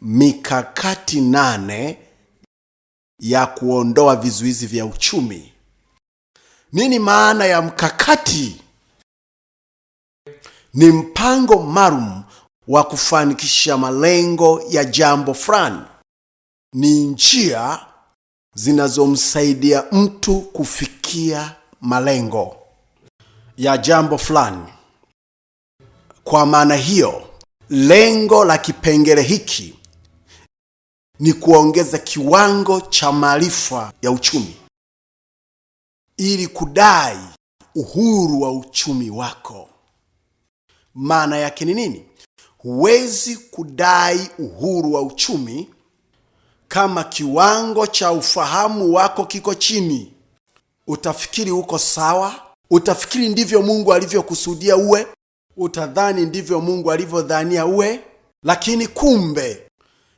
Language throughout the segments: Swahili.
Mikakati 8 ya kuondoa vizuizi vya uchumi. Nini maana ya mkakati? Ni mpango maalum wa kufanikisha malengo ya jambo fulani. Ni njia zinazomsaidia mtu kufikia malengo ya jambo fulani. Kwa maana hiyo, lengo la kipengele hiki ni kuongeza kiwango cha maarifa ya uchumi ili kudai uhuru wa uchumi wako. Maana yake ni nini? Huwezi kudai uhuru wa uchumi kama kiwango cha ufahamu wako kiko chini. Utafikiri uko sawa, utafikiri ndivyo Mungu alivyokusudia uwe, utadhani ndivyo Mungu alivyodhania uwe, lakini kumbe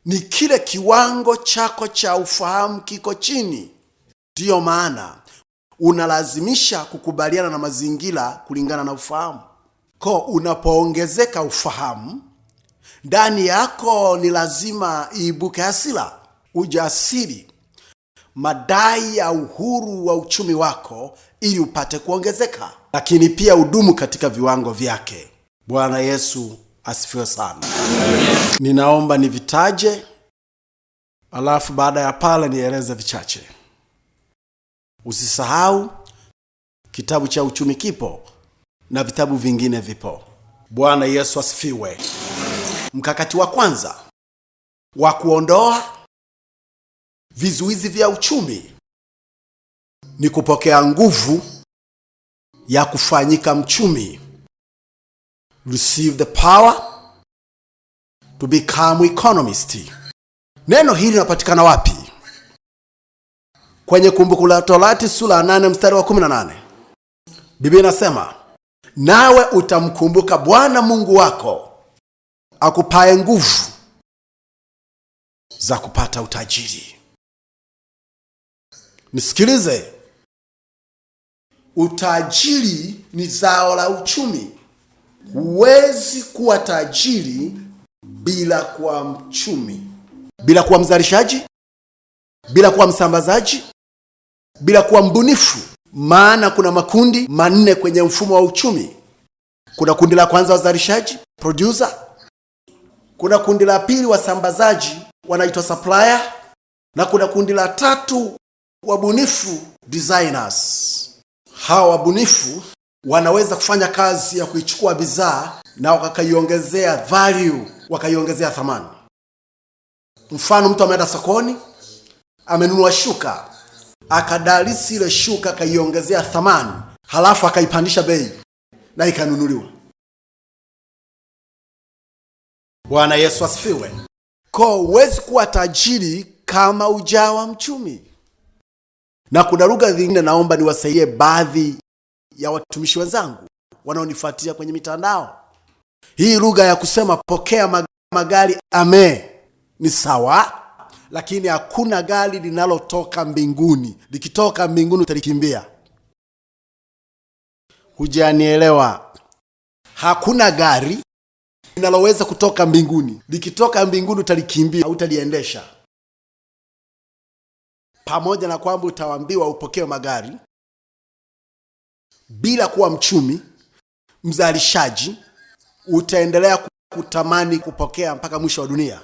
ni kile kiwango chako cha ufahamu kiko chini. Ndiyo maana unalazimisha kukubaliana na mazingira kulingana na ufahamu. Ko, unapoongezeka ufahamu ndani yako, ni lazima iibuke hasira, ujasiri, madai ya uhuru wa uchumi wako ili upate kuongezeka, lakini pia udumu katika viwango vyake. Bwana Yesu asifiwe sana. Ninaomba nivitaje, alafu baada ya pale nieleze vichache. Usisahau kitabu cha uchumi kipo na vitabu vingine vipo. Bwana Yesu asifiwe. Mkakati wa kwanza wa kuondoa vizuizi vya uchumi ni kupokea nguvu ya kufanyika mchumi. Receive the power to become economist. Neno hili linapatikana wapi? Kwenye Kumbukumbu la Torati sura ya 8 mstari wa 18. Biblia inasema, nawe utamkumbuka Bwana Mungu wako akupaye nguvu za kupata utajiri. Nisikilize, utajiri ni zao la uchumi. Huwezi kuwa tajiri bila kuwa mchumi, bila kuwa mzalishaji, bila kuwa msambazaji, bila kuwa mbunifu. Maana kuna makundi manne kwenye mfumo wa uchumi. Kuna kundi la kwanza wazalishaji, producer. Kuna kundi la pili wasambazaji, wanaitwa supplier, na kuna kundi la tatu wabunifu, designers. Hawa wabunifu wanaweza kufanya kazi ya kuichukua bidhaa na wakaiongezea value, wakaiongezea thamani. Mfano, mtu ameenda sokoni, amenunua shuka, akadarisi ile shuka, akaiongezea thamani, halafu akaipandisha bei na ikanunuliwa. Bwana Yesu asifiwe. Ko, huwezi kuwa tajiri kama ujawa mchumi. Na kuna lugha zingine, naomba niwasaidie baadhi ya watumishi wenzangu wanaonifuatia kwenye mitandao. Hii lugha ya kusema pokea magari ame ni sawa, lakini hakuna gari linalotoka mbinguni. Likitoka mbinguni utalikimbia. Hujanielewa? Hakuna gari linaloweza kutoka mbinguni. Likitoka mbinguni utalikimbia, utaliendesha. Pamoja na kwamba utaambiwa upokee magari bila kuwa mchumi mzalishaji, utaendelea kutamani kupokea mpaka mwisho wa dunia.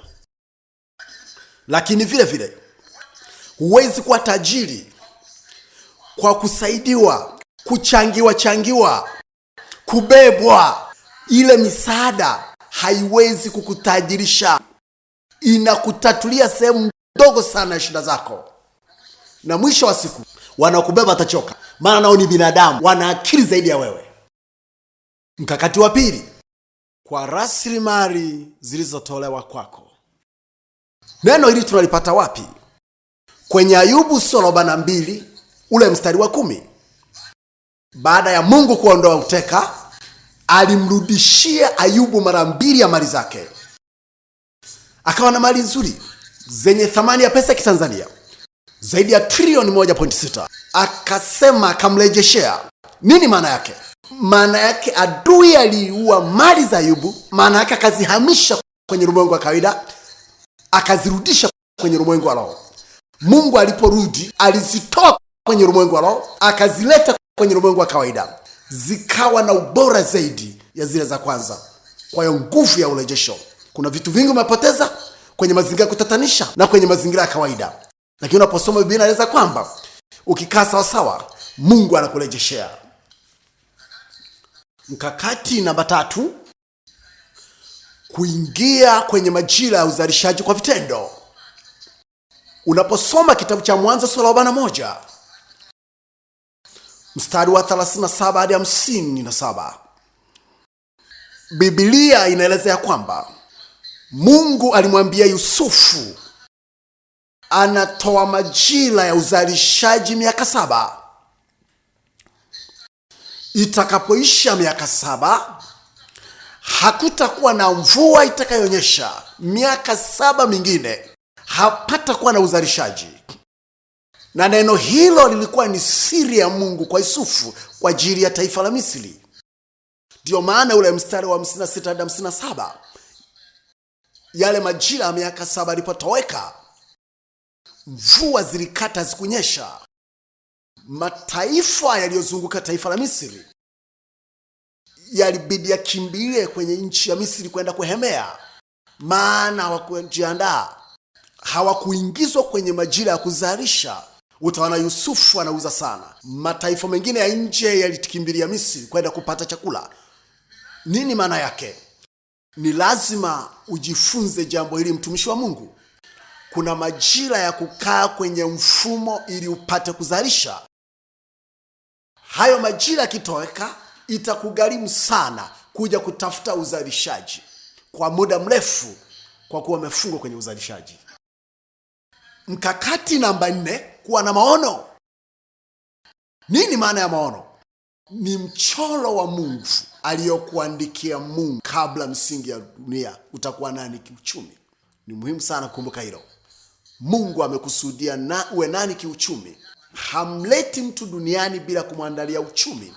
Lakini vile vile huwezi kuwa tajiri kwa kusaidiwa, kuchangiwa changiwa, kubebwa. Ile misaada haiwezi kukutajirisha, inakutatulia sehemu ndogo sana ya shida zako, na mwisho wa siku wanaokubeba watachoka, maana nao ni binadamu, wana akili zaidi ya wewe. Mkakati wa pili, kwa rasilimali zilizotolewa kwako. Neno hili tunalipata wapi? Kwenye Ayubu sura 42 ule mstari wa 10. Baada ya Mungu kuondoa uteka, alimrudishia Ayubu mara mbili ya mali zake. Akawa na mali nzuri zenye thamani ya pesa ya Kitanzania zaidi ya trilioni 1.6. Akasema akamrejeshea. Nini maana yake? Maana yake adui aliua mali za Ayubu, maana yake akazihamisha kwenye ulimwengu wa kawaida, akazirudisha kwenye ulimwengu wa roho. Mungu aliporudi alizitoa kwenye ulimwengu wa roho akazileta kwenye ulimwengu wa kawaida, zikawa na ubora zaidi ya zile za kwanza. Kwa hiyo nguvu ya urejesho, kuna vitu vingi umepoteza kwenye mazingira ya kutatanisha na kwenye mazingira ya kawaida, lakini unaposoma Biblia inaeleza kwamba ukikaa sawasawa, Mungu anakurejeshea. Mkakati namba 3, kuingia kwenye majira ya uzalishaji kwa vitendo. Unaposoma kitabu cha Mwanzo sura ya 41 mstari wa 37 hadi 57, Biblia inaeleza ya kwamba Mungu alimwambia Yusufu anatoa majira ya uzalishaji miaka 7. Itakapoisha miaka 7, hakutakuwa na mvua itakayonyesha. Miaka 7 mingine hapatakuwa na uzalishaji. Na neno hilo lilikuwa ni siri ya Mungu kwa Yusufu kwa ajili ya taifa la Misri. Ndio maana ule mstari wa 56 hadi 57, yale majira ya miaka 7 yalipotoweka, mvua zilikata zikunyesha. Mataifa yaliyozunguka taifa la Misri yalibidi yakimbilie kwenye nchi ya Misri kwenda kuhemea, maana hawakujiandaa, hawakuingizwa kwenye majira ya kuzalisha. Utaona Yusufu anauza sana. Mataifa mengine ya nje yalikimbilia Misri kwenda kupata chakula. Nini maana yake? Ni lazima ujifunze jambo hili, mtumishi wa Mungu. Kuna majira ya kukaa kwenye mfumo ili upate kuzalisha. Hayo majira yakitoweka, itakugharimu sana kuja kutafuta uzalishaji kwa muda mrefu, kwa kuwa umefungwa kwenye uzalishaji. Mkakati namba 4, kuwa na maono. Nini maana ya maono? Ni mchoro wa Mungu aliyokuandikia Mungu kabla msingi ya dunia. Utakuwa nani kiuchumi? Ni muhimu sana kukumbuka hilo. Mungu amekusudia na uwe nani kiuchumi. Hamleti mtu duniani bila kumwandalia uchumi.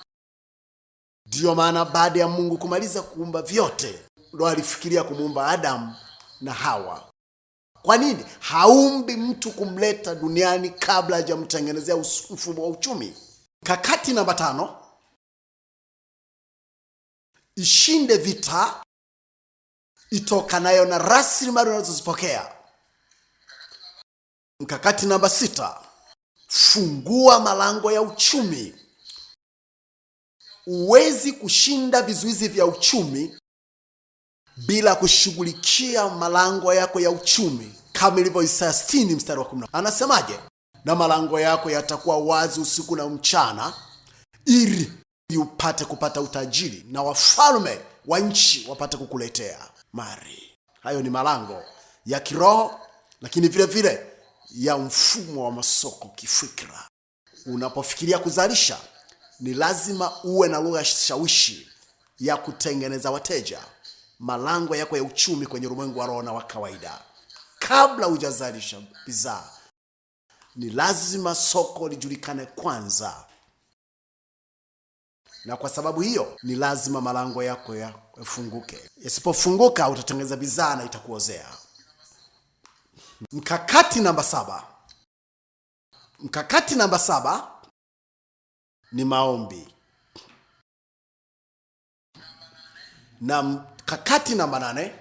Ndiyo maana baada ya Mungu kumaliza kuumba vyote, ndo alifikiria kumuumba Adamu na Hawa. Kwa nini haumbi mtu kumleta duniani kabla hajamtengenezea mfumo wa uchumi? Mkakati namba 5, ishinde vita itokanayo na rasilimali unazozipokea. Mkakati namba 6, fungua malango ya uchumi. Huwezi kushinda vizuizi vya uchumi bila kushughulikia malango yako ya uchumi, kama ilivyo Isaya 60 mstari wa 10. Anasemaje? Na malango yako yatakuwa wazi usiku na mchana, ili upate kupata utajiri na wafalme wa nchi wapate kukuletea mali. Hayo ni malango ya kiroho, lakini vile vile ya mfumo wa masoko kifikra. Unapofikiria kuzalisha, ni lazima uwe na lugha shawishi ya kutengeneza wateja. Malango yako ya uchumi kwenye ulimwengu wa roho na wa kawaida. Kabla hujazalisha bidhaa, ni lazima soko lijulikane kwanza. Na kwa sababu hiyo ni lazima malango yako yafunguke. Yasipofunguka utatengeneza bidhaa na itakuozea. Mkakati namba 7. Mkakati namba 7 ni maombi. Na mkakati namba 8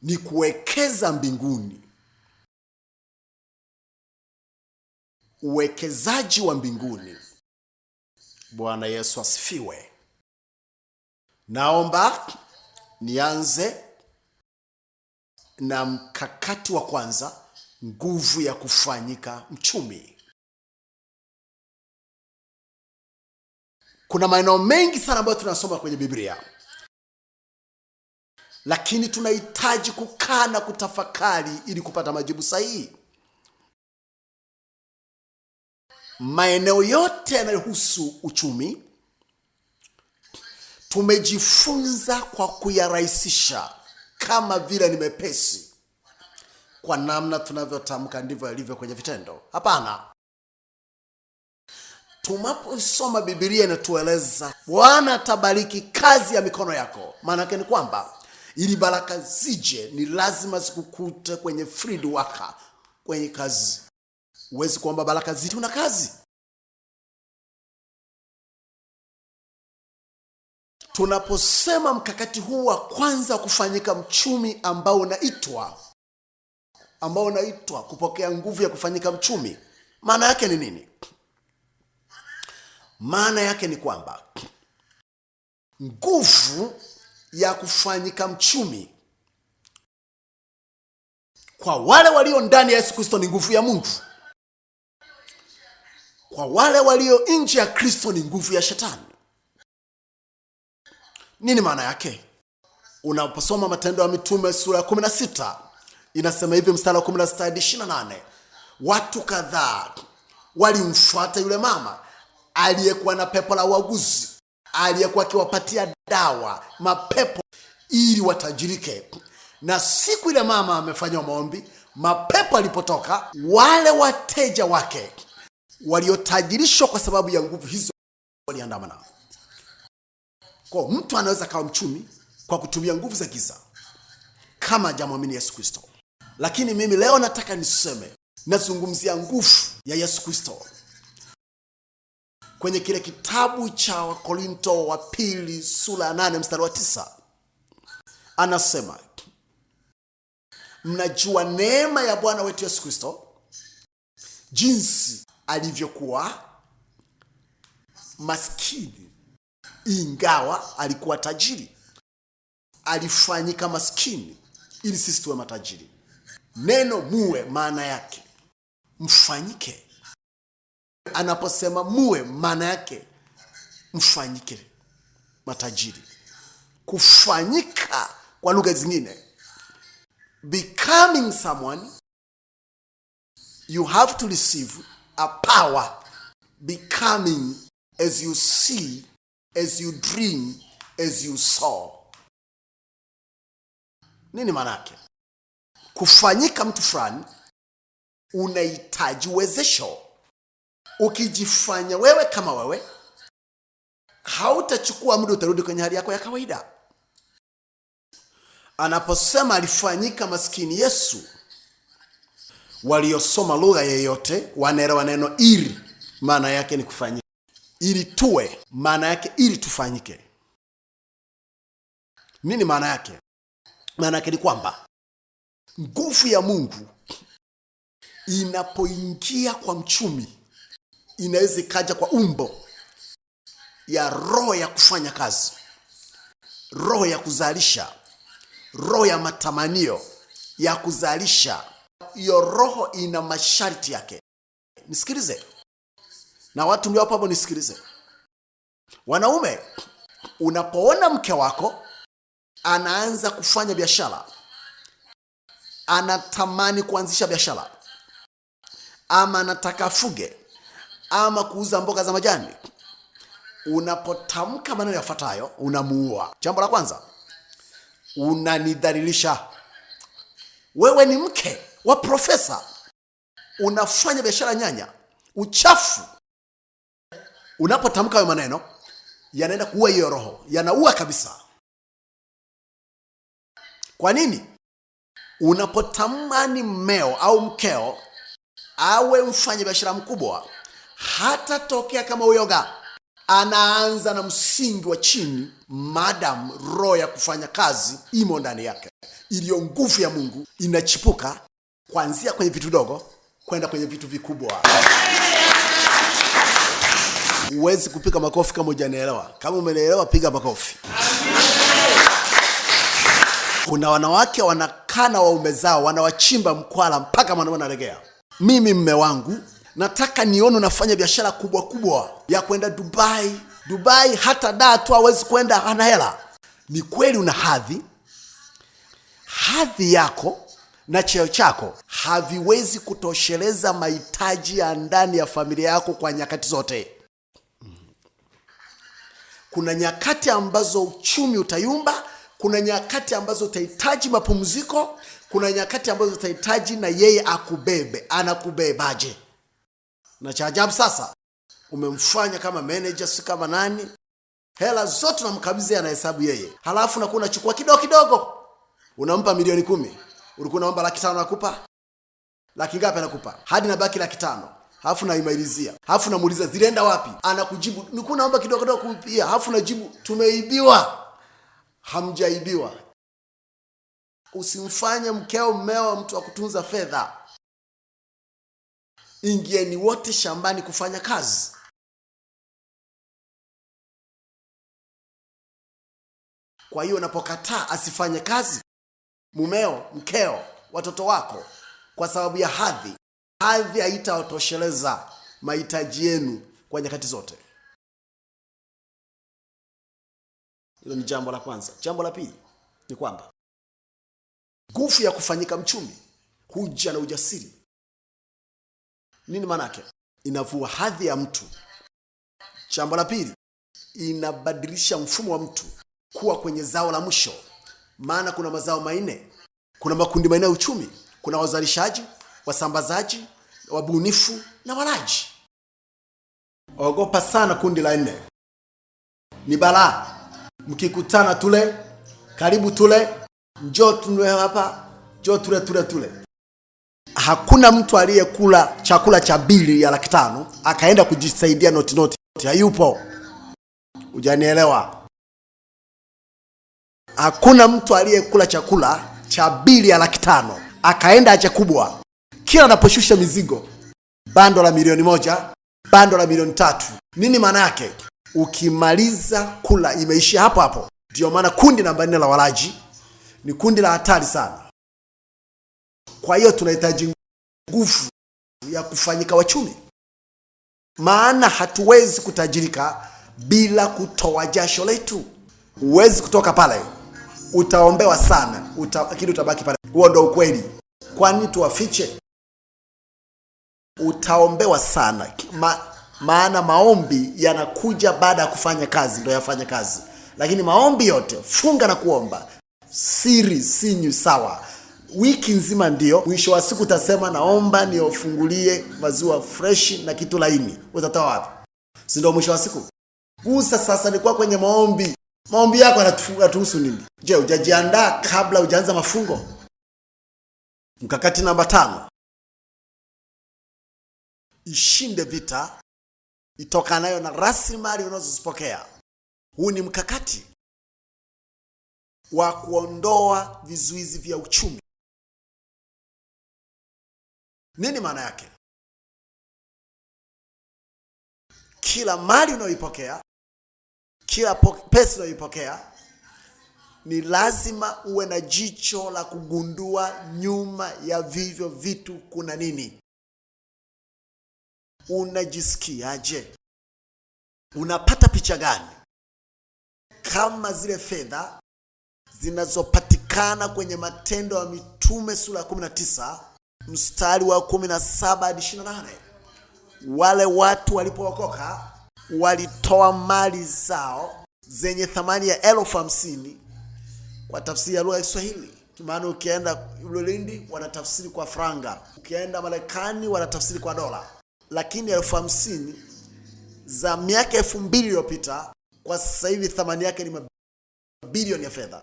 ni kuwekeza mbinguni. Uwekezaji wa mbinguni. Bwana Yesu asifiwe. Naomba nianze na mkakati wa kwanza, nguvu ya kufanyika mchumi. Kuna maeneo mengi sana ambayo tunasoma kwenye Biblia, lakini tunahitaji kukaa na kutafakari ili kupata majibu sahihi. Maeneo yote yanayohusu uchumi tumejifunza kwa kuyarahisisha kama vile ni mepesi. Kwa namna tunavyotamka ndivyo yalivyo kwenye vitendo. Hapana. Tunaposoma Biblia inatueleza Bwana atabariki kazi ya mikono yako. Maana yake ni kwamba ili baraka zije ni lazima zikukute kwenye field worker, kwenye kazi. Huwezi kuomba baraka zije una kazi. Tunaposema mkakati huu wa kwanza kufanyika mchumi ambao unaitwa kupokea nguvu ya kufanyika mchumi, maana yake ni nini? Maana yake ni kwamba nguvu ya kufanyika mchumi kwa wale walio ndani ya Yesu Kristo ni nguvu ya Mungu. Kwa wale walio nje ya Kristo ni nguvu ya Shetani. Nini maana yake? Unaposoma Matendo ya Mitume sura ya 16 inasema hivi, mstari wa 16 hadi 28, watu kadhaa walimfuata yule mama aliyekuwa na pepo la uaguzi, aliyekuwa akiwapatia dawa mapepo ili watajirike. Na siku ile mama amefanya maombi, mapepo alipotoka, wale wateja wake waliotajirishwa kwa sababu ya nguvu hizo waliandamana. Kwa mtu anaweza kawa mchumi kwa kutumia nguvu za giza kama hajamwamini Yesu Kristo. Lakini mimi leo nataka niseme, nazungumzia nguvu ya Yesu Kristo kwenye kile kitabu cha Wakorinto wa pili sura ya 8 mstari wa 9, anasema mnajua neema ya Bwana wetu Yesu Kristo, jinsi alivyokuwa maskini, ingawa alikuwa tajiri, alifanyika maskini ili sisi tuwe matajiri. Neno muwe maana yake mfanyike. Anaposema muwe, maana yake mfanyike matajiri. Kufanyika kwa lugha zingine, becoming someone you have to receive a power, becoming as you see, as you dream, as you saw. Nini maana yake? Kufanyika mtu fulani unahitaji uwezesho. Ukijifanya wewe kama wewe, hautachukua muda, utarudi kwenye hali yako ya kawaida. Anaposema alifanyika maskini Yesu, waliosoma lugha yeyote wanaelewa neno ili, maana yake ni kufanyika. Ili tuwe, maana yake ili tufanyike. Nini maana yake? Maana yake ni kwamba nguvu ya Mungu inapoingia kwa mchumi inaweza ikaja kwa umbo ya roho ya kufanya kazi, roho ya kuzalisha, roho ya matamanio ya kuzalisha. Hiyo roho ina masharti yake. Nisikilize na watu mlio hapo, nisikilize. Wanaume, unapoona mke wako anaanza kufanya biashara, anatamani kuanzisha biashara, ama anataka afuge ama kuuza mboga za majani, unapotamka maneno yafuatayo unamuua. Jambo la kwanza, unanidhalilisha. Wewe ni mke wa profesa, unafanya biashara nyanya, uchafu. Unapotamka hayo maneno yanaenda kuua hiyo roho, yanaua kabisa. Kwa nini? Unapotamani mmeo au mkeo awe mfanya biashara mkubwa, hatatokea kama uyoga. Anaanza na msingi wa chini, madam roho ya kufanya kazi imo ndani yake, iliyo nguvu ya Mungu inachipuka kuanzia kwenye vitu vidogo kwenda kwenye vitu vikubwa. Huwezi kupiga makofi kama hujanielewa. Kama umenielewa, piga makofi. Kuna wanawake wanakaa na waume zao, wanawachimba mkwala mpaka mwanaume analegea. Mimi mme wangu nataka nione unafanya biashara kubwa kubwa ya kwenda Dubai. Dubai hata daa tu hawezi kwenda, hana hela. Ni kweli una hadhi, hadhi yako na cheo chako haviwezi kutosheleza mahitaji ya ndani ya familia yako kwa nyakati zote. Kuna nyakati ambazo uchumi utayumba, kuna nyakati ambazo utahitaji mapumziko, kuna nyakati ambazo utahitaji na yeye akubebe. Anakubebaje? Na cha ajabu sasa, Umemfanya kama manager, si kama nani, hela zote unamkabidhi, anahesabu yeye, halafu nakuwa unachukua kidogo kidogo, unampa 10,000,000, ulikuwa unaomba 500,000, nakupa laki ngapi? Anakupa hadi nabaki 500,000, halafu naimalizia, halafu namuuliza zilienda wapi? Anakujibu nilikuwa naomba kidogo kidogo kupia, halafu najibu tumeibiwa. Hamjaibiwa. Usimfanye mkeo mmeo mtu wa kutunza fedha. Ingieni wote shambani kufanya kazi. Kwa hiyo unapokataa asifanye kazi mumeo, mkeo, watoto wako kwa sababu ya hadhi, hadhi haitawatosheleza mahitaji yenu kwa nyakati zote. Hilo ni jambo la kwanza. Jambo la pili ni kwamba nguvu ya kufanyika mchumi huja na ujasiri. Nini maana yake? Inavua hadhi ya mtu. Jambo la pili, inabadilisha mfumo wa mtu kuwa kwenye zao la mwisho. Maana kuna mazao manne, kuna makundi manne ya uchumi. Kuna wazalishaji, wasambazaji, wabunifu na walaji. Ogopa sana kundi la nne, ni balaa. Mkikutana tule, karibu tule, njoo tunwe hapa, njoo tule tule tule. Hakuna mtu aliyekula chakula cha bili ya 500,000 akaenda kujisaidia noti noti, hayupo. Hujanielewa? Hakuna mtu aliyekula chakula cha bili ya 500,000 akaenda haja kubwa. Kila anaposhusha mizigo, bando la 1,000,000, bando la 3,000,000. Nini maana yake? Ukimaliza kula imeishia hapo hapo. Ndio maana kundi namba 4 la walaji ni kundi la hatari sana. Kwa hiyo tunahitaji nguvu ya kufanyika wachumi, maana hatuwezi kutajirika bila kutoa jasho letu. Huwezi kutoka pale, utaombewa sana, lakini utabaki pale. Huo ndio ukweli. Kwani tuwafiche? Utaombewa sana maana maombi yanakuja baada ya kufanya kazi, ndio yafanya kazi. Lakini maombi yote, funga na kuomba, siri sinyu sawa, wiki nzima, ndio mwisho wa siku utasema naomba niofungulie maziwa fresh na kitu laini. Utatoa wapi? Si ndio mwisho wa siku? Gusa sasa, nilikuwa kwenye maombi. Maombi yako yanatuhusu nini? Je, hujajiandaa kabla hujaanza mafungo? Mkakati namba 5, ishinde vita itokanayo na rasilimali unazozipokea. Huu ni mkakati wa kuondoa vizuizi vya uchumi. Nini maana yake? Kila mali unayoipokea, kila pesa unayoipokea, ni lazima uwe na jicho la kugundua nyuma ya vivyo vitu kuna nini. Unajisikiaje? Unapata picha gani? Kama zile fedha zinazopatikana kwenye Matendo ya Mitume sura ya 19 mstari wa 17 hadi 28. Wale watu walipookoka walitoa mali zao zenye thamani ya 50,000 kwa tafsiri ya lugha ya Kiswahili. Maana ukienda Lulindi wanatafsiri kwa franga, ukienda Marekani wanatafsiri kwa dola. Lakini 50,000 za miaka 2000 iliyopita kwa sasa hivi thamani yake ni mabilioni ya fedha.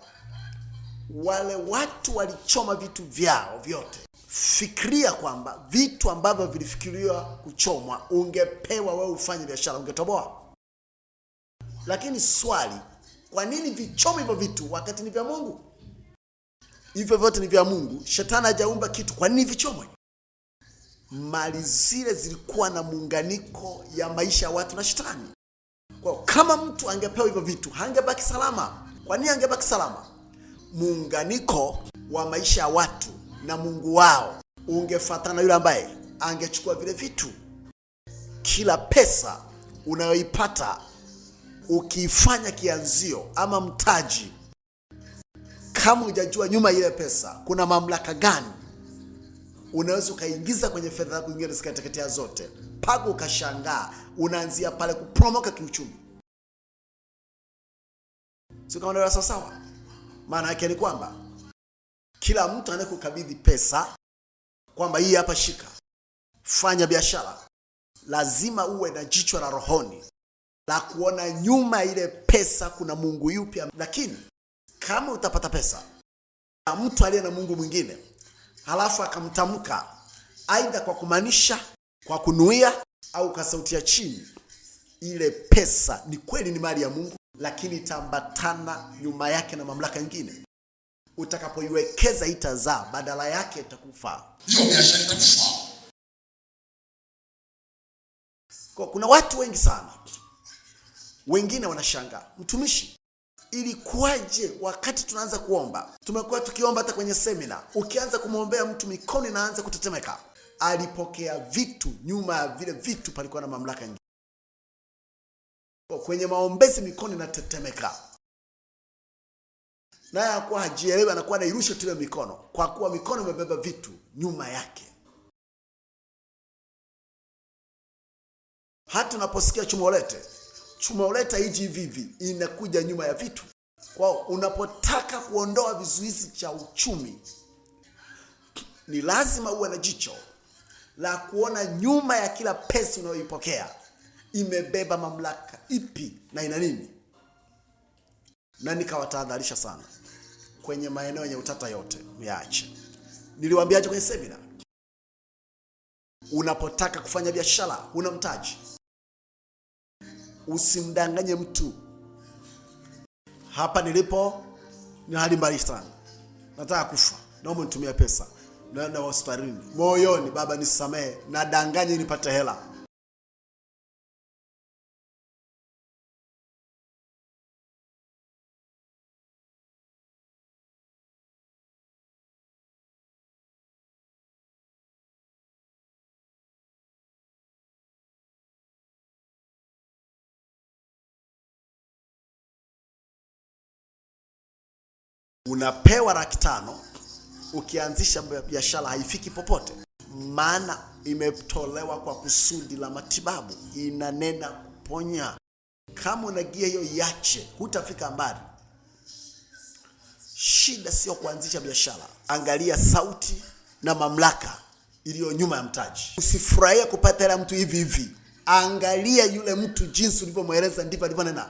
Wale watu walichoma vitu vyao vyote. Fikiria kwamba vitu ambavyo vilifikiriwa kuchomwa ungepewa wewe ufanye biashara, ungetoboa. Lakini swali, kwa nini vichome hivyo vitu wakati ni vya Mungu? Hivyo vyote ni vya Mungu, shetani hajaumba kitu, kwa nini vichomwe? Mali zile zilikuwa na muunganiko ya maisha ya watu na shetani. Kwa kama mtu angepewa hivyo vitu, hangebaki salama. Kwa nini angebaki salama? Muunganiko wa maisha ya watu na Mungu wao ungefuatana na yule ambaye angechukua vile vitu. Kila pesa unayoipata ukiifanya kianzio ama mtaji, kama hujajua nyuma ile pesa kuna mamlaka gani, unaweza ukaingiza kwenye fedha zako nyingine zikateketea zote, mpaka ukashangaa unaanzia pale kupromoka kiuchumi. Sio kama ndio? Sawa. Maana yake ni kwamba kila mtu anayekukabidhi pesa kwamba hii hapa shika, fanya biashara, Lazima uwe na jicho la rohoni la kuona nyuma ile pesa kuna Mungu yupi. Lakini kama utapata pesa na mtu aliye na Mungu mwingine, halafu akamtamka aidha kwa kumaanisha, kwa kunuia au kwa sauti ya chini, ile pesa ni kweli ni mali ya Mungu, lakini itaambatana nyuma yake na mamlaka nyingine. Utakapoiwekeza itazaa, badala yake itakufa. Hiyo biashara itakufa. Kwa kuna watu wengi sana, wengine wanashangaa, mtumishi, ilikuwaje wakati tunaanza kuomba? Tumekuwa tukiomba hata kwenye semina, ukianza kumwombea mtu mikono inaanza kutetemeka. Alipokea vitu, nyuma ya vile vitu palikuwa na mamlaka nyingine. Kwa kwenye maombezi mikono inatetemeka, naye akuwa hajielewi, anakuwa anairusha tu ile mikono, kwa kuwa mikono imebeba vitu nyuma yake. Hata unaposikia chuma ulete, chuma ulete hiji hivi hivi, inakuja nyuma ya vitu. Kwa unapotaka kuondoa vizuizi cha uchumi, ni lazima uwe na jicho la kuona nyuma ya kila pesa unayoipokea imebeba mamlaka ipi na ina nini. Na nikawatahadharisha sana kwenye maeneo yenye utata yote myaache. Niliwaambiaje kwenye semina? Unapotaka kufanya biashara, huna mtaji, usimdanganye mtu. Hapa nilipo ni hali mbaya sana, nataka kufa, naomba nitumie pesa, naenda hospitalini, moyoni, baba nisamehe, nadanganye nipate hela. Unapewa 500,000, ukianzisha biashara haifiki popote, maana imetolewa kwa kusudi la matibabu, inanena kuponya. Kama unagia hiyo iache, hutafika mbali. Shida sio kuanzisha biashara, angalia sauti na mamlaka iliyo nyuma ya mtaji. Usifurahie kupata hela mtu hivi hivi, angalia yule mtu jinsi ulivyomweleza ndivyo alivyonena.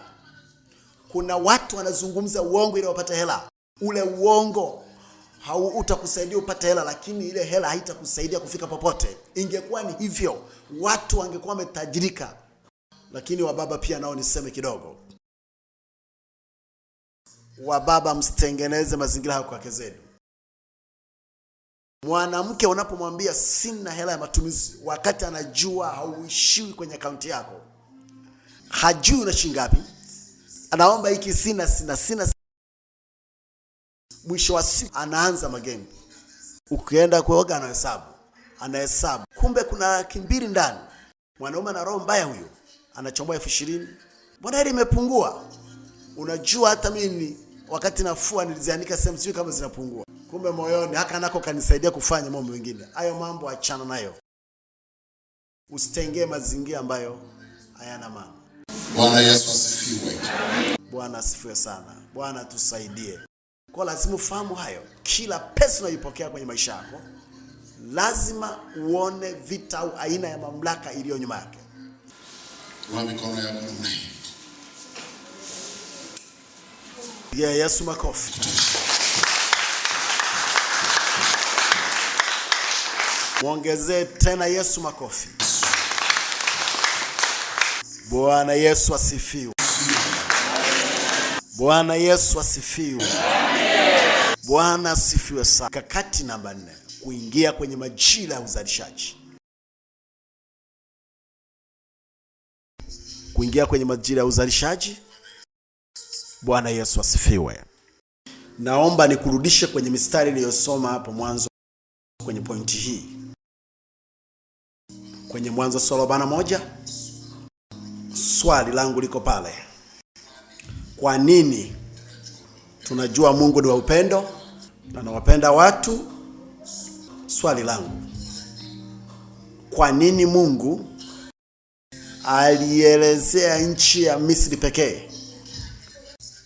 Kuna watu wanazungumza uongo ili wapate hela. Ule uongo hautakusaidia upate hela, lakini ile hela haitakusaidia kufika popote. Ingekuwa ni hivyo, watu wangekuwa wametajirika. Lakini wababa pia nao niseme kidogo, wababa msitengeneze mazingira hayo kwa wake zenu. Mwanamke unapomwambia sina hela ya matumizi, wakati anajua hauishiwi kwenye akaunti yako, hajui una shilingi ngapi, anaomba hiki sina, sina, sina. Mwisho wa siku anaanza magemu. Ukienda kuoga anahesabu, anahesabu, kumbe kuna 200,000 ndani. Mwanaume ana roho mbaya huyo, anachomoa 20,000. Mbona hili imepungua? Unajua hata mimi wakati nafua niliziandika sehemu, sijui kama zinapungua. Kumbe moyoni haka nako kanisaidia kufanya mambo mengine. Hayo mambo achana nayo. Usitengee mazingira ambayo hayana maana. Bwana Yesu asifiwe. Bwana asifiwe sana. Bwana tusaidie. Kwa lazima ufahamu hayo. Kila pesa unayoipokea kwenye maisha yako lazima uone vita au aina ya mamlaka iliyo nyuma yake. Inua mikono yako namna hii. Pigia Yesu makofi. Muongezee tena Yesu makofi. Bwana Yesu asifiwe. Bwana Yesu asifiwe. Bwana asifiwe sana. Kakati namba 4, kuingia kwenye majira ya uzalishaji. Kuingia kwenye majira ya uzalishaji. Bwana Yesu asifiwe. Naomba nikurudishe kwenye mistari niliyosoma hapo mwanzo kwenye pointi hii. Kwenye Mwanzo sura 41, swali langu liko pale. Kwa nini tunajua Mungu ni wa upendo na anawapenda watu? Swali langu, kwa nini Mungu alielezea nchi ya Misri pekee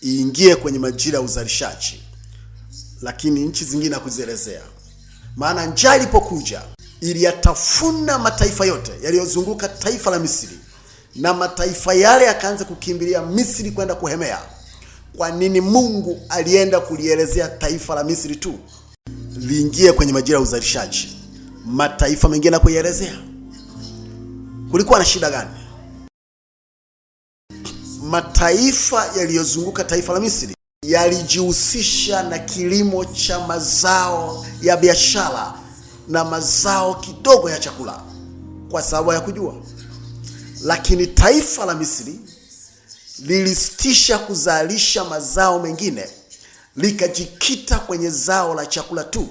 iingie kwenye majira ya uzalishaji, lakini nchi zingine hakuzielezea? Maana njaa ilipokuja, Iliyatafuna mataifa yote yaliyozunguka taifa la Misri, na mataifa yale yakaanza kukimbilia Misri kwenda kuhemea. Kwa nini Mungu alienda kulielezea taifa la Misri tu liingie kwenye majira ya uzalishaji, mataifa mengine na kuielezea? Kulikuwa na shida gani? Mataifa yaliyozunguka taifa la Misri yalijihusisha na kilimo cha mazao ya biashara na mazao kidogo ya chakula kwa sababu ya kujua, lakini taifa la Misri lilisitisha kuzalisha mazao mengine likajikita kwenye zao la chakula tu,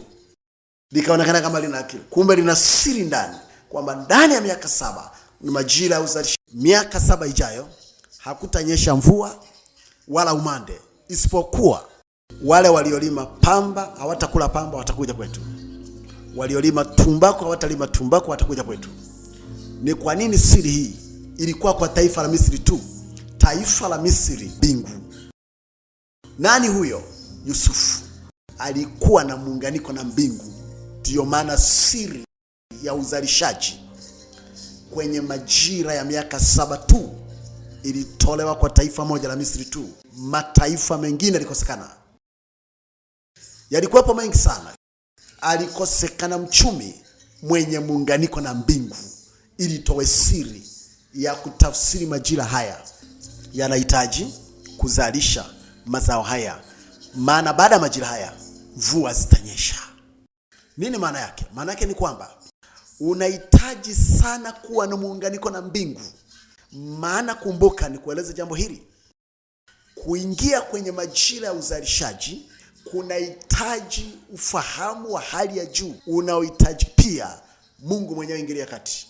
likaonekana kama lina akili, kumbe lina siri ndani, kwamba ndani ya miaka 7 ni majira ya uzalishaji. Miaka 7 ijayo hakutanyesha mvua wala umande, isipokuwa wale waliolima pamba hawatakula pamba, watakuja kwetu. Waliolima tumbaku hawatalima tumbaku, watakuja kwetu. Ni kwa nini siri hii ilikuwa kwa taifa la Misri tu? Taifa la Misri mbingu. Nani huyo? Yusufu alikuwa na muunganiko na mbingu. Ndiyo maana siri ya uzalishaji kwenye majira ya miaka 7 tu ilitolewa kwa taifa moja la Misri tu. Mataifa mengine yalikosekana, yalikuwepo mengi sana. Alikosekana mchumi mwenye muunganiko na mbingu ili towe siri ya kutafsiri majira haya yanahitaji kuzalisha mazao haya, maana baada ya majira haya mvua zitanyesha. Nini maana yake? Maana yake ni kwamba unahitaji sana kuwa na muunganiko na mbingu. Maana kumbuka, ni kueleza jambo hili, kuingia kwenye majira ya uzalishaji kunahitaji ufahamu wa hali ya juu unaohitaji pia Mungu mwenyewe ingilia kati.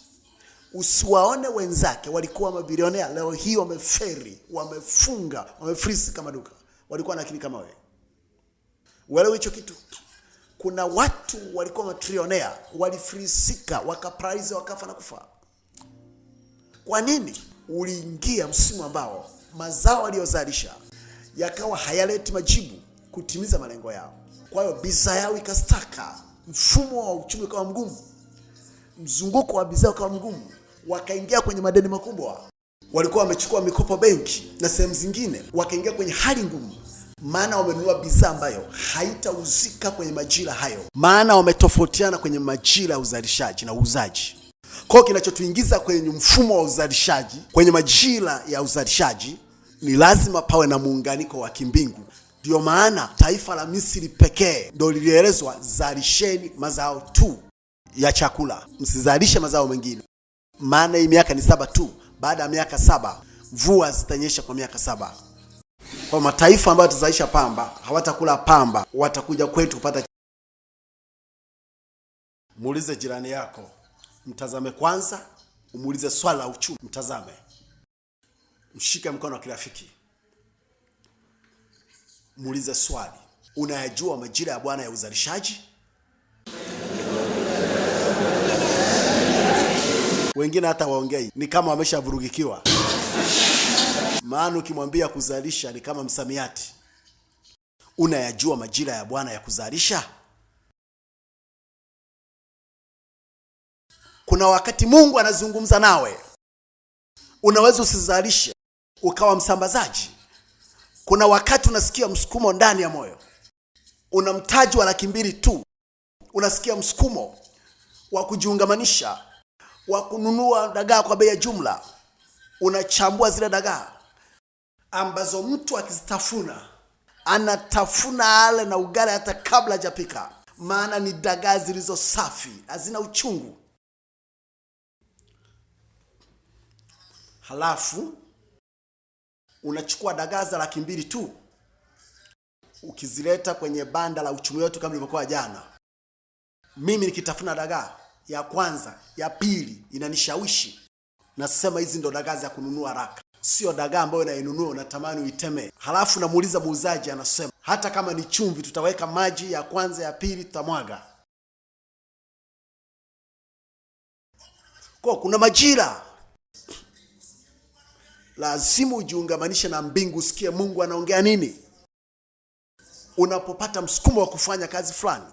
Usiwaone wenzake walikuwa mabilionea, leo hii wameferi, wamefunga, wamefrisi kama duka. Walikuwa na akili kama wewe. Uelewe hicho kitu. Kuna watu walikuwa matrionea, walifrisika, wakapraizi, wakafa na kufa. Kwa nini? Uliingia msimu ambao mazao waliyozalisha yakawa hayaleti majibu kutimiza malengo yao. Kwa hiyo bidhaa yao ikastaka, mfumo wa uchumi ukawa mgumu, mzunguko wa bidhaa ukawa mgumu, wakaingia kwenye madeni makubwa. Walikuwa wamechukua mikopo benki na sehemu zingine, wakaingia kwenye hali ngumu, maana wamenunua bidhaa ambayo haitauzika kwenye majira hayo, maana wametofautiana kwenye majira ya uzalishaji na uuzaji. Kwa hiyo kinachotuingiza kwenye mfumo wa uzalishaji, kwenye majira ya uzalishaji, ni lazima pawe na muunganiko wa kimbingu. Ndio maana taifa la Misri pekee ndio lilielezwa, zalisheni mazao tu ya chakula, msizalishe mazao mengine, maana hii miaka ni 7 tu. Baada ya miaka 7 mvua zitanyesha kwa miaka 7. Kwa mataifa ambayo tutazalisha pamba hawatakula pamba, watakuja kwetu kupata. Muulize jirani yako, mtazame kwanza, umuulize swala la uchumi, mtazame, mshike mkono wa kirafiki, muulize swali, unayajua majira ya Bwana ya uzalishaji? Wengine hata waongei, ni kama wameshavurugikiwa. Maana ukimwambia kuzalisha ni kama msamiati. Unayajua majira ya Bwana ya kuzalisha? Kuna wakati Mungu anazungumza nawe, unaweza usizalishe ukawa msambazaji. Kuna wakati unasikia msukumo ndani ya moyo, una mtaji wa 200,000 tu, unasikia msukumo wa kujiungamanisha, wa kununua dagaa kwa bei ya jumla. Unachambua zile dagaa ambazo mtu akizitafuna anatafuna ale na ugali hata kabla hajapika, maana ni dagaa zilizo safi, hazina uchungu. Halafu unachukua dagaa za 200,000 tu, ukizileta kwenye banda la uchumi wetu kama ilivyokuwa jana, mimi nikitafuna dagaa ya kwanza, ya pili inanishawishi, nasema hizi ndo dagaa za kununua haraka, sio dagaa ambayo unainunua unatamani uiteme. Halafu namuuliza muuzaji, anasema hata kama ni chumvi tutaweka maji ya kwanza, ya pili tutamwaga. Kwa kuna majira lazima ujiungamanishe na mbingu, usikie Mungu anaongea nini. Unapopata msukumo wa kufanya kazi fulani,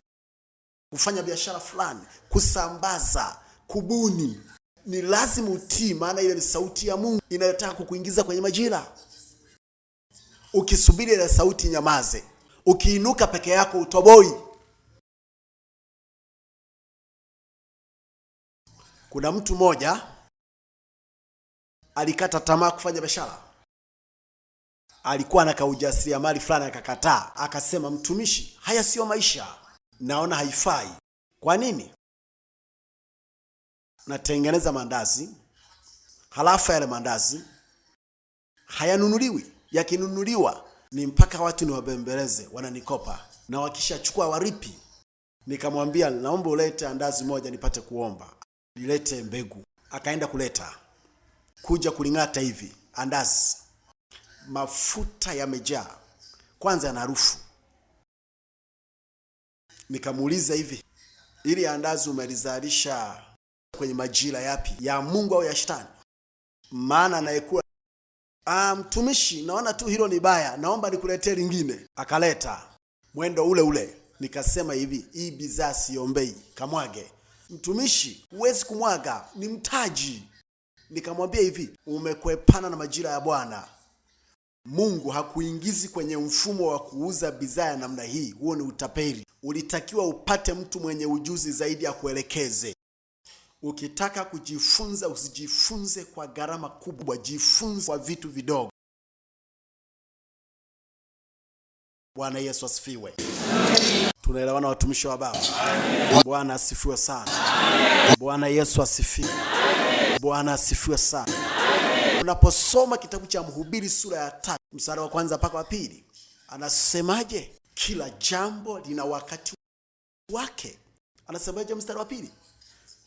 kufanya biashara fulani, kusambaza, kubuni. Ni lazima utii, maana ile ni sauti ya Mungu inayotaka kukuingiza kwenye majira. Ukisubiri ile sauti nyamaze, ukiinuka peke yako utoboi. Kuna mtu mmoja alikata tamaa kufanya biashara, alikuwa na kaujasiriamali fulani akakataa, akasema, mtumishi, haya siyo maisha, naona haifai. Kwa nini? Natengeneza mandazi, halafu yale mandazi hayanunuliwi. Yakinunuliwa ni mpaka watu niwabembeleze, wananikopa, na wakishachukua waripi. Nikamwambia, naomba ulete andazi moja nipate kuomba, nilete mbegu. Akaenda kuleta, kuja kuling'ata hivi andazi, mafuta yamejaa, kwanza yana harufu. Nikamuuliza, hivi ili andazi umelizalisha kwenye majira yapi, ya Mungu au ya Shetani? Maana anayekuwa mtumishi, naona tu hilo ni baya, naomba nikuletee lingine. Akaleta mwendo ule ule. Nikasema hivi, hii bidhaa siombei, kamwage. Mtumishi, huwezi kumwaga, ni mtaji. Nikamwambia hivi, umekwepana na majira ya Bwana. Mungu hakuingizi kwenye mfumo wa kuuza bidhaa ya namna hii, huo ni utapeli. Ulitakiwa upate mtu mwenye ujuzi zaidi akuelekeze. Ukitaka kujifunza, usijifunze kwa gharama kubwa, jifunze kwa vitu vidogo. Bwana Yesu asifiwe. Tunaelewana watumishi wa Baba? Bwana asifiwe sana. Bwana Yesu asifiwe. Bwana asifiwe sana. Unaposoma kitabu cha Mhubiri sura ya 3 mstari wa kwanza mpaka wa 2, anasemaje? Kila jambo lina wakati wake. Anasemaje mstari wa 2?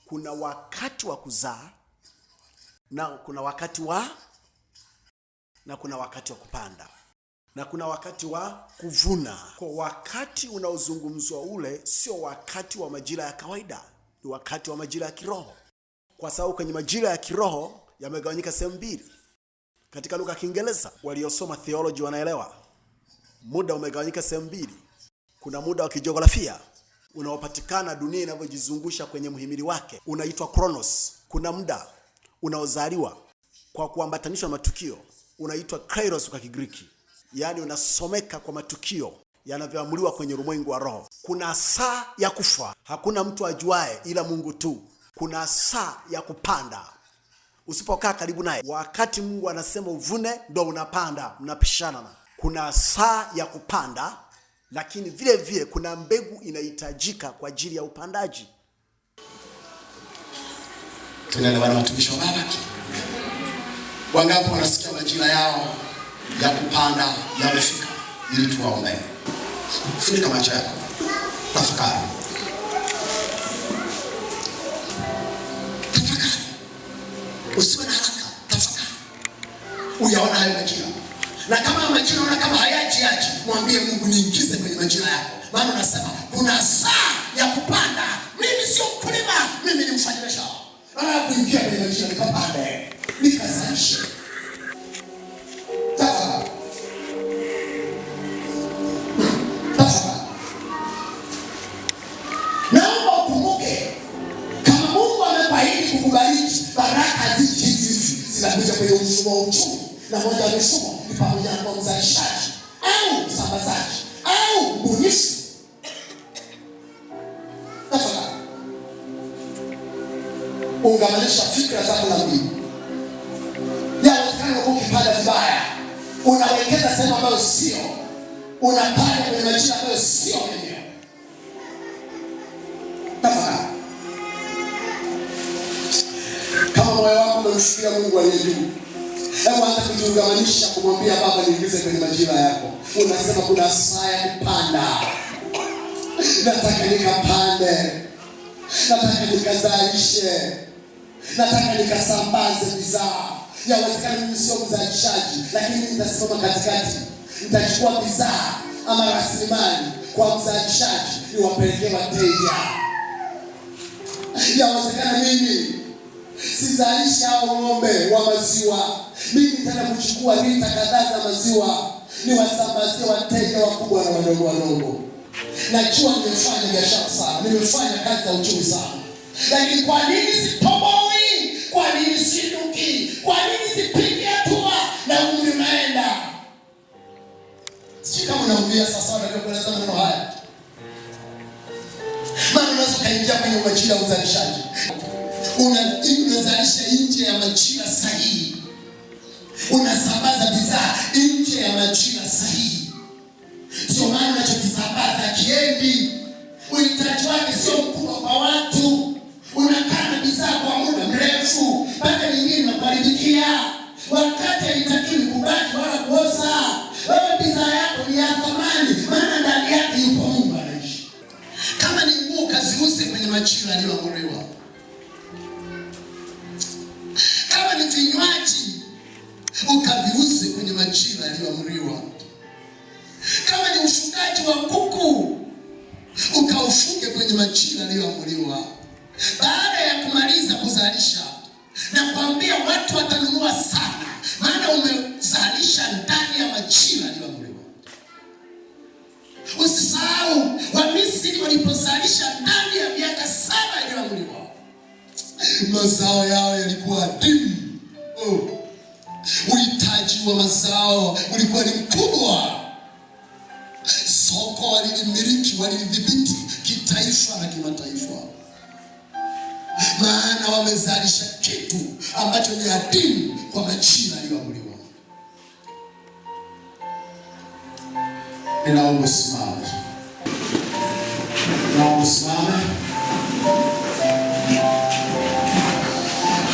Kuna wakati wa kuzaa na kuna wakati wa na kuna wakati wa kupanda na kuna wakati wa kuvuna. Kwa wakati unaozungumzwa ule sio wakati wa majira ya kawaida, ni wakati wa majira ya kiroho. Kwa sababu kwenye majira ya kiroho yamegawanyika sehemu mbili. Katika lugha ya Kiingereza waliosoma theology wanaelewa. Muda umegawanyika sehemu mbili. Kuna muda wa kijiografia unaopatikana dunia inavyojizungusha kwenye mhimili wake, unaitwa Kronos. Kuna muda unaozaliwa kwa kuambatanishwa na matukio, unaitwa Kairos kwa Kigiriki. Yaani unasomeka kwa matukio yanavyoamuliwa kwenye ulimwengu wa roho. Kuna saa ya kufa, hakuna mtu ajuae ila Mungu tu. Kuna saa ya kupanda, usipokaa karibu naye, wakati Mungu anasema uvune ndo unapanda, mnapishana. Kuna saa ya kupanda, lakini vile vile kuna mbegu inahitajika kwa ajili ya upandaji. Tunaelewana watumishi wa Baba? Wangapi wanasikia majira yao ya kupanda yamefika, ili tuwaombee? Funika macho yako, tafakari. Tafakari, usiwe na haraka, tafakari. Uyaona hayo majira, na kama majira unaona kama hayaji aji, mwambie Mungu, niingize kwenye majira yako. Maana unasema kuna saa ya kupanda. Mimi sio mkulima, mimi ni mfanyabiashara. Kuingia kwenye majira nikapande, nikazalishe. Tafakari. Tafakari. Naomba ukumbuke, kama Mungu ameahidi kukubariki, baraka ziji hizi zinakuja kwenye mfumo wa uchumi, na moja ya mifumo ni pamoja na kuwa mzalishaji au msambazaji au mbunifu. Tafakari. Ungamanisha fikra zako na mbingu. Yawezekana uko ukipanda vibaya, unawekeza sehemu ambayo sio, unapanda kwenye majira ambayo sio yenyewe. Tafakari. Kama moyo wako umemshikilia Mungu aliye juu, hebu anza kujiungamanisha kumwambia Baba, niingize kwenye majira yako. Unasema kuna saa ya kupanda, nataka nikapande, nataka nikazalishe, nataka nikasambaze bidhaa. Yawezekana mimi sio mzalishaji, lakini mimi nitasimama katikati, nitachukua bidhaa ama rasilimali kwa mzalishaji niwapelekee wateja. Yawezekana mimi sizalishi hao ng'ombe wa maziwa, mimi nitaenda kuchukua lita kadhaa za maziwa niwasambazie wateja wakubwa na wadogo wadogo. Najua nimefanya biashara sana, nimefanya kazi za uchumi sana, lakini kwa nini sitoboi? Kwa nini siduki? Kwa nini sipigi hatua na umri unaenda? Sijui kama unaumia sasa unavyokueleza maneno haya, maana unaweza ukaingia kwenye majira ya uzalishaji, unazalisha nje ya majira sahihi, unasambaza bidhaa nje ya majira sahihi. Sio maana unachokisambaza kiendi, uhitaji wake sio mkubwa kwa watu. Unakaa na bidhaa kwa muda mrefu, mpaka nyingine inakuharibikia, wakati haitakiwi kubaki wala kuoza. Wewe bidhaa yako ni ya thamani, maana ndani yake yupo Mungu anaishi. Kama ni nguo, kaziuze kwenye majira yaliyoamriwa. Kama ni vinywaji, ukaviuze kwenye majira yaliyoamriwa. Kama ni ufugaji wa kuku, ukaufuge kwenye majira yaliyoamriwa. Baada ya kumaliza kuzalisha, na kuambia watu watanunua sana, maana umezalisha ndani ya majira yaliyoamriwa. Usisahau Wamisri walipozalisha ndani ya miaka 7 iliyoamriwa, mazao yao yalikuwa adimu. Oh. Uhitaji wa mazao ulikuwa ni mkubwa. Soko walilimiliki, walilidhibiti kitaifa na kimataifa, maana wamezalisha kitu ambacho ni adimu kwa majira yaliyoamriwa. Ninaomba usimame, naomba usimame,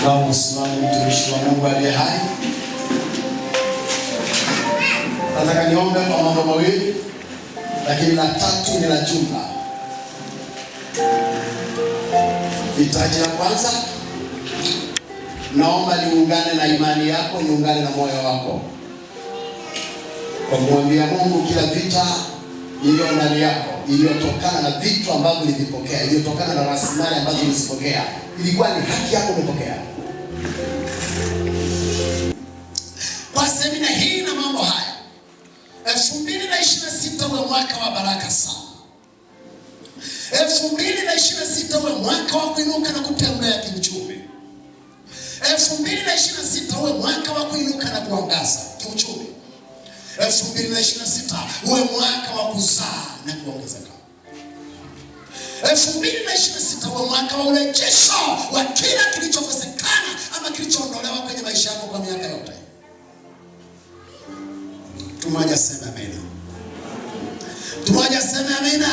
naomba usimame, mtumishi wa Mungu aliye hai. Nataka niombe kwa mambo mawili, lakini la tatu ni la jumla. Hitaji la kwanza, naomba niungane na imani yako, niungane na moyo wako kwa kumwambia Mungu kila vita iliyo ndani yako, iliyotokana na vitu ambavyo ulivipokea, iliyotokana na rasilimali ambazo ulizipokea, ilikuwa ni haki yako umepokea. Kwa semina hii na mambo haya, 2026 uwe mwaka wa baraka sana. 2026 uwe mwaka wa kuinuka na kutembea kiuchumi. 2026 uwe mwaka wa kuinuka na kuangaza kiuchumi. 2026 uwe mwaka wa kuzaa na kuongezeka. 2026 uwe mwaka wa urejesho wa kila kilichokosekana ama kilichoondolewa kwenye maisha yako kwa miaka yote. Mtu mmoja sema amina. Mtu mmoja sema amina.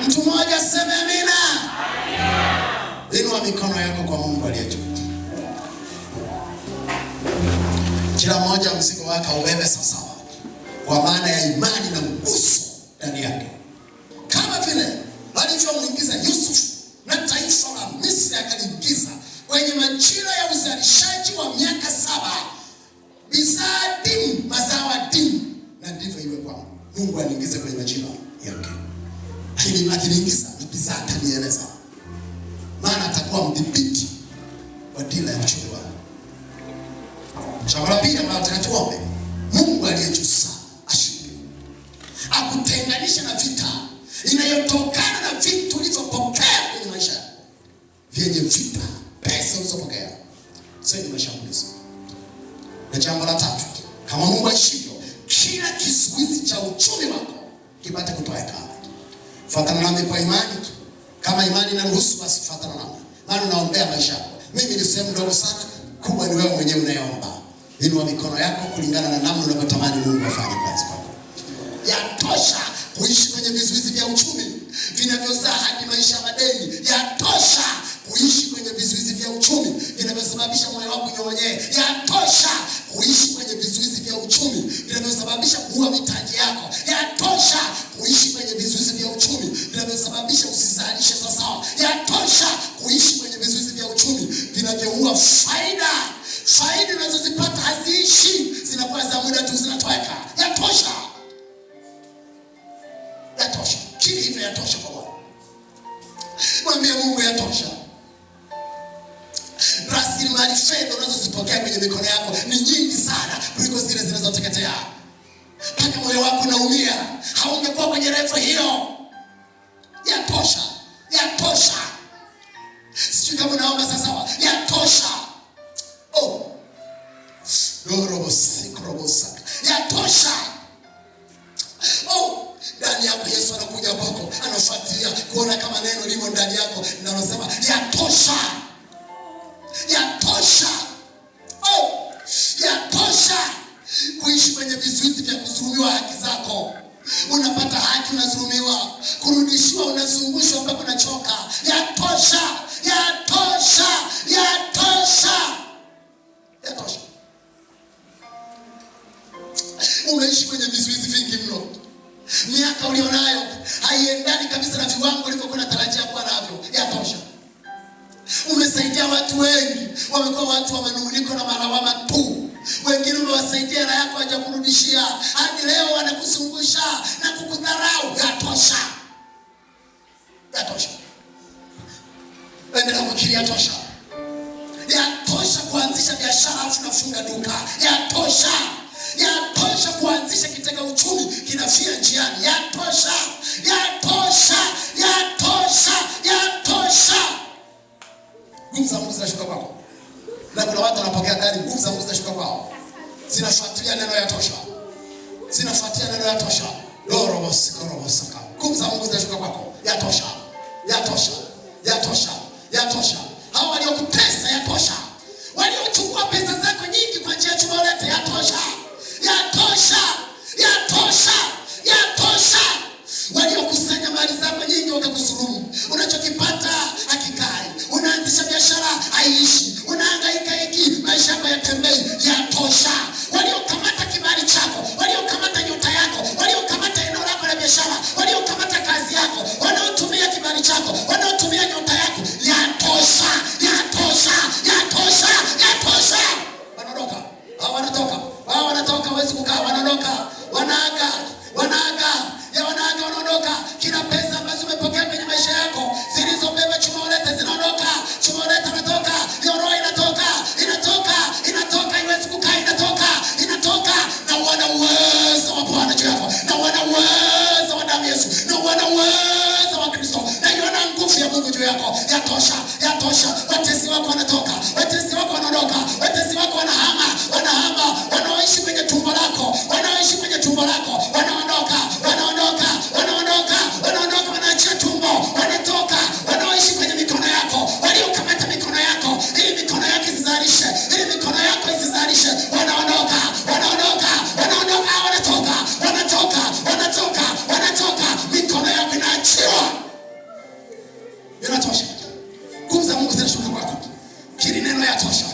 Mtu mmoja sema amina. Inua mikono yako kwa Mungu aliye juu. Kila mmoja mzigo wake ubebe sawasawa, kwa maana ya imani na mguso ndani yake, kama vile alivyomwingiza Yusuf na taifa la Misri akaliingiza kwenye majira ya uzalishaji wa miaka 7, bidhaa adimu, mazao adimu, na ndivyo iwe kwangu. Mungu aniingize kwenye majira yake, lakini akiniingiza na bidhaa atanieleza, maana atakuwa mdhibiti wa dira ya uchumi wangu. Jambo la pili ambalo nataka tuombe, Mungu aliye juu sana ashuke, akutenganishe na vita inayotokana na vitu ulivyopokea kwenye maisha yako, vyenye vita, pesa ulizopokea zenye mashambulizi. Na jambo la tatu, kama Mungu aishivyo, kila kizuizi cha uchumi wako kipate kutoweka. Fuatana nami kwa imani tu. Kama imani inaruhusu basi fuatana nami, maana unaombea maisha yako. Mimi ni sehemu ndogo sana, kubwa ni wewe mwenyewe unayeomba. Inua mikono yako kulingana na namna unavyotamani Mungu afanye kazi kwako. Yatosha kuishi kwenye vizuizi vya uchumi vinavyozaa hadi maisha ya madeni. Yatosha kuishi kwenye vizuizi vya uchumi vinavyosababisha moyo wako unyong'onyee. Yatosha kuishi kwenye vizuizi vya uchumi vinavyosababisha kuua mitaji yako. Yatosha kuishi kwenye vizuizi vya uchumi vinavyosababisha usizalishe sawasawa. Yatosha kuishi kwenye vizuizi vya uchumi vinavyoua faida. Faida unazozipata haziishi, zinakuwa za muda tu, zinatoweka. Yatosha, yatosha. Kile hivyo yatosha kwa Bwana. Mwambie Mungu yatosha. Rasilimali fedha unazozipokea kwenye mikono yako ni nyingi sana kuliko zile zinazoteketea, mpaka moyo wako unaumia. Haungekuwa Umekuwa kwenye level hiyo, yatosha, yatosha. Sijui kama unaomba sasa, yatosha. Oh, rorobosikrobosa, yatosha. Oh, ndani yako Yesu anakuja kwako, anafuatilia kuona kama neno limo ndani yako linalosema yatosha, yatosha. Oh, yatosha kuishi kwenye vizuizi vya kudhulumiwa haki zako. Unapata haki unadhulumiwa, kurudishiwa unazungushwa mpaka unachoka. Yatosha, yatosha, yatosha, yatosha. Umeishi kwenye vizuizi vingi mno. Miaka ulionayo haiendani kabisa na viwango ulivyokuwa unatarajia kuwa navyo. Yatosha. Umesaidia watu wengi, wamekuwa watu wa manunguniko na malawama tu. Wengine umewasaidia na yako hawajakurudishia, hadi leo wanakuzungusha na kukudharau. Yatosha, yatosha. Endelea kukiri, yatosha. Yatosha kuanzisha biashara afu nafunga duka. Yatosha, yatosha kuanzisha kitega uchumi kinafia njiani. Yatosha, yatosha, yatosha, yatosha. Nguvu za Mungu zinashuka kwako, na kuna watu wanapokea tayari, nguvu za Mungu zinashuka kwao, zinafuatilia neno yatosha, zinafuatilia neno yatosha. Dorobosikorobosoka, nguvu za Mungu zinashuka kwako, yatosha, yatosha, yatosha, yatosha. Hao waliokutesa yatosha, waliochukua pesa zako nyingi kwa njia ya chuma ulete, yatosha, yatosha, yatosha, yatosha. Waliokusanya mali zako nyingi wakakudhulumu, unachokipata hakikai, unaanzisha biashara haiishi, unahangaika hiki, maisha yako yatembei, yatosha. Waliokamata kibali chako, waliokamata nyota yako, waliokamata eneo lako la biashara, waliokamata kazi yako, wanaotumia kibali chako, wanaotumia nyota yako, yatosha, yatosha, yatosha, yatosha. Wanaondoka hao, wanatoka hao, wanatoka, hawezi kukaa, wanaondoka, wanaaga, wanaaga ya wanaaga, wanaondoka. Kila pesa ambazo umepokea kwenye maisha yako zilizobeba chuma ulete zinaondoka, chuma ulete inatoka, hiyo roho inatoka, inatoka, inatoka, haiwezi kukaa, inatoka, inatoka. Na uona uwezo wa Bwana juu yako, na uona uwezo wa damu ya Yesu, na uona uwezo wa Kristo, na iona nguvu ya Mungu juu yako. Yatosha, yatosha. Watesi wako wanatoka, watesi wako wanaondoka, watesi wako wanahama, wanahama, wanaoishi kwenye tumbo lako, wanaoishi kwenye tumbo lako wanaondoka, wanaondoka, wanaondoka, wanaondoka, wanaachia tumbo, wanatoka. Wanaoishi kwenye mikono yako, waliokamata mikono yako ili mikono yako isizalishe, ili mikono yako isizalishe, wanaondoka, wanaondoka, wanaondoka, wanatoka, wanatoka, wanatoka, wanatoka, mikono yako inaachiwa. Inatosha. Nguvu za Mungu zinashuka kwako. Kiri neno yatosha.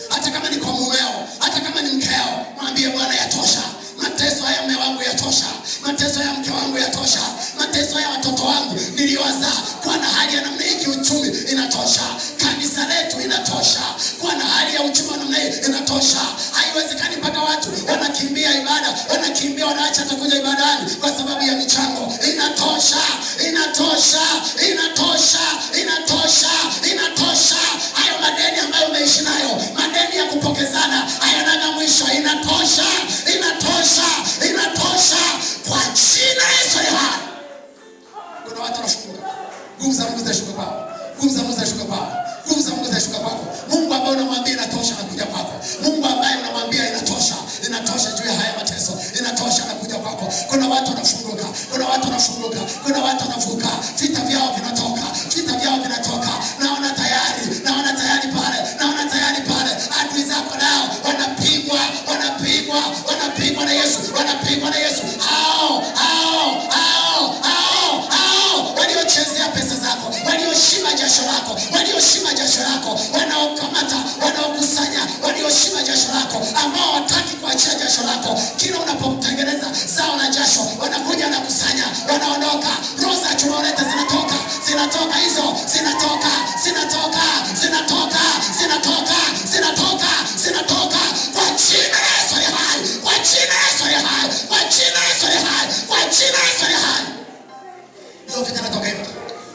Hata kama ni kwa mumeo, hata kama ni mkeo, mwambie Bwana yatosha. Mateso haya mume wangu yatosha. Mateso ya mke wangu yatosha. Mateso ya watoto wangu niliowazaa kuwa na hali ya namna hii kiuchumi inatosha. Kanisa letu inatosha. Kuwa na hali ya uchumi wa namna hii inatosha. Haiwezekani mpaka watu wanakimbia ibada, wanakimbia, wanaacha hata kuja ibadani kwa sababu ya michango. Inatosha, inatosha, inatosha, inatosha, inatosha. Hayo madeni ambayo umeishi nayo, madeni ya kupokezana hayanaga mwisho. Inatosha, inatosha, inatosha kwa jina la Yesu aliye hai. Kuna watu wanafunguka, nguvu za Mungu zinashuka kwao, nguvu za Mungu zinashuka kwao, nguvu za Mungu zinashuka kwako. Mungu ambaye unamwambia inatosha, anakuja kwako. Mungu ambaye unamwambia inatosha, inatosha juu ya haya mateso, inatosha, anakuja kwako. Kuna watu wanafunguka, kuna watu wanafunguka, kuna watu wanavuka, vita vyao vinatoka, vita vyao vinatoka. Naona tayari, naona tayari pale, naona tayari pale. Adui zako nao wanapigwa, wanapigwa, wanapigwa na Yesu, wanapigwa na Yesu. Hao hao hao hao hao waliochezea pesa zako, walioshima jasho lako, walioshima jasho lako, wanaokamata, wanaokusanya, walioshima jasho lako, ambao hawataki kuachia jasho lako. Kila unapomtengeneza zao la jasho, wanakuja wanakusanya, wanaondoka. Roho za chuma ulete zinatoka, zinatoka hizo, zinatoka, zinatoka, zinatoka, zinatoka, zinatoka, zinatoka kwa jina la Yesu aliye hai, kwa jina la Yesu aliye hai, kwa jina la Yesu aliye hai, kwa jina la Yesu aliye hai. Hiyo vita inatoka hiyo.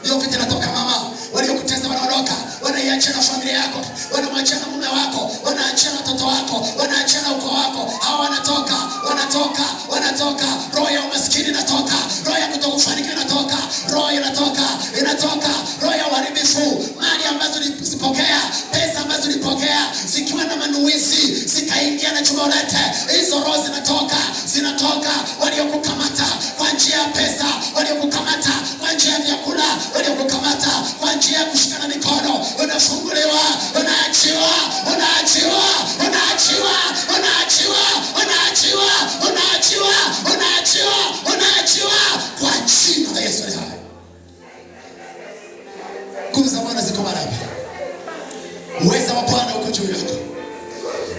Hiyo vita inatoka mama. Waliokutesa wanaondoka, wanaiachia na familia yako, wanamwachia na mume wako, wanaachilia wanaachia na watoto wako, wanaachia na ukoo wako. Hawa wanatoka, wanatoka, wanatoka. Roho ya umaskini inatoka, roho ya kutokufanikiwa inatoka, roho inatoka, inatoka, roho ya uharibifu, mali ambazo ulizipokea, pesa ambazo ulipokea zikiwa na manuizi zikaingia na chuma ulete, hizo roho zinatoka, zinatoka. Waliokukamata kwa njia ya pesa, waliokukamata kwa njia ya vyakula, waliokukamata kwa njia ya kushikana mikono, unafunguliwa, unaachiwa, unaachiwa, unaachiwa, unaachiwa, unaachiwa, unaachiwa, unaachiwa, unaachiwa kwa jina la Yesu aliye hai. Nguvu za Bwana ziko mahali hapa. Uweza wa Bwana uko juu yako.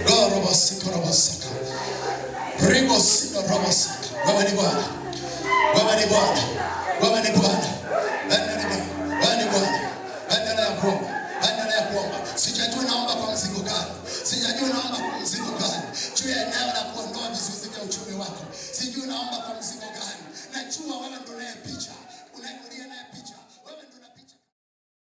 Gorobosikorobosaka. Ribosidorobosaka. Wewe ni Bwana. Wewe ni Bwana. Wewe ni Bwana. Wewe ni Bwana. Wewe ni Bwana. Endelea kuomba. Endelea kuomba. Sijajua naomba kwa mzigo gani. Sijajua naomba kwa mzigo gani. Juu ya eneo la kuondoa vizuizi vya uchumi wako. Sijui naomba kwa mzigo gani. Najua wewe ndio unayepicha.